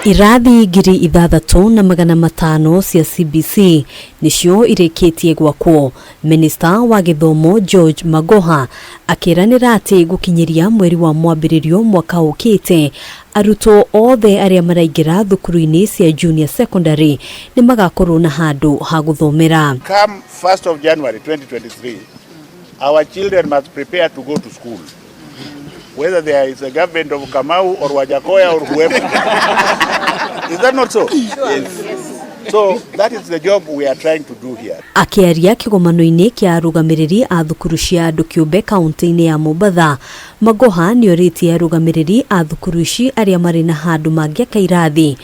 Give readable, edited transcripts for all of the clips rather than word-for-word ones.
Irathi 6500 cia CBC nĩcio irĩkĩtie gwakwo. Minista wa gĩthomo George Magoha akĩranĩra atĩ gũkinyĩria mweri wa mwambĩrĩrio mwaka ũkĩte, arutwo othe arĩa maraingĩra thukuru-inĩ cia junior secondary nĩ magakorwo na handũ ha gũthomera. Come 1st of January 2023, our children must prepare to go to school, whether there is a government of Kamau or Wajackoyah or whoever. Is that not so? Yes. So that is the job we are trying to do here. Akĩaria kĩgomano-inĩ kĩa arũgamĩrĩri a thukuru cia andũ kĩũmbe kaunti-inĩ ya Mombatha, Magoha nĩorĩtie arũgamĩrĩri a thukuru ici arĩa marĩ na handũ mangĩaka irathi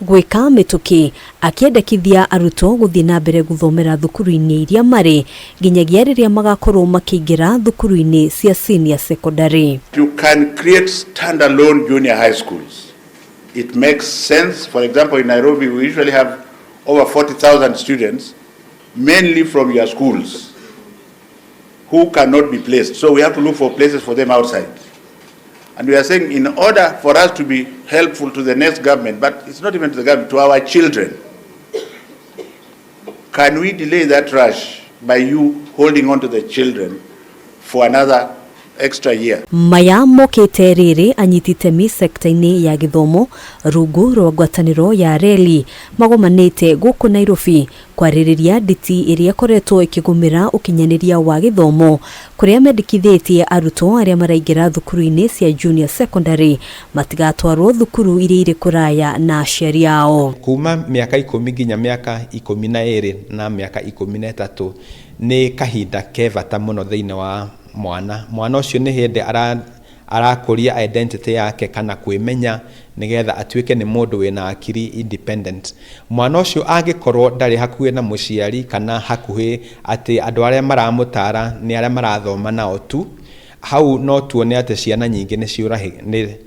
gwĩka mĩtũkĩ, akĩendekithia arutwo gũthiĩ na mbere gũthomera thukuru-inĩ iria marĩ nginyagia rĩrĩa magakorwo makĩingĩra thukuru-inĩ cia senior secondary. You can create standalone junior high schools. It makes sense. For example, in Nairobi, we usually have over 40,000 students, mainly from your schools, who cannot be placed. So we have to look for places for them outside. And we are saying, in order for us to be helpful to the next government, but it's not even to the government, to our children, can we delay that rush by you holding on to the children for another extra year? Maya mokĩte rĩrĩ anyiti itemi sekta-inĩ ya gĩthomo rungu rwa ngwatanĩro ya reli magomanĩte gũkũ Nairobi kwarĩrĩria nditi ĩrĩa ĩkoretwo ĩkĩgũmĩra ũkinyanĩria wa gĩthomo, kũrĩa mendekithĩtie arutwo arĩa maraingĩra thukuru-inĩ cia junior secondary matigatwarwo thukuru iria irĩ kũraya na aciari ao. Kuma mĩaka 10 nginya mĩaka 12 na mĩaka 13 nĩ kahinda ke bata mũno thĩinĩ wa mwana ũcio. Nĩ hĩndĩ arakũria identity yake kana kwĩmenya nĩgetha atuĩke nĩ mũndũ wĩna akiri independent. Mwana ũcio angĩkorwo ndarĩ hakuhĩ na mũciari kana hakuhĩ atĩ andũ arĩa maramũtara nĩ arĩa marathoma nao tu, hau no tuone atĩ ciana nyingĩ nĩ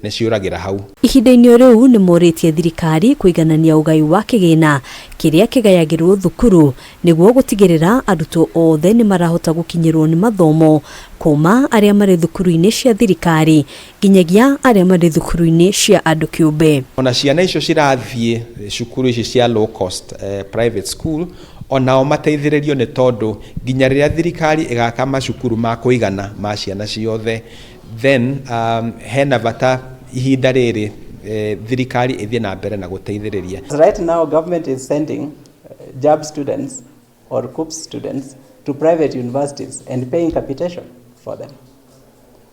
ciũragĩra hau. Ihinda-inĩ rĩu nĩ morĩtie thirikari kũiganania ũgai wa kĩgĩna kĩrĩa kĩgayagĩrwo thukuru nĩguo gũtigĩrĩra arutwo othe nĩ marahota gũkinyĩrwo nĩ mathomo, kuma arĩa marĩ thukuru-inĩ cia thirikari nginyagia arĩa marĩ thukuru-inĩ cia andũ kĩũmbe. Ona ciana icio cirathiĩ cukuru ici cia low cost private school, onao mateithĩrĩrio, nĩ tondũ nginya rĩrĩa thirikari ĩgaka macukuru ma kũigana ma ciana ciothe, then hena bata ihinda rĩrĩ thirikari ĩthiĩ na mbere na gũteithĩrĩria. Right now, government is sending JAB students or KUCCPS students to private universities and paying capitation for them.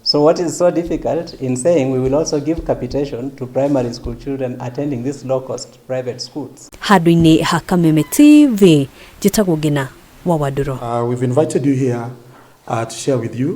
So what is so difficult in saying we will also give capitation to primary school children attending these low-cost private schools? Handũ-inĩ ha Kameme TV, njĩtagwo Ngina wa Wandũro. We've invited you here to share with you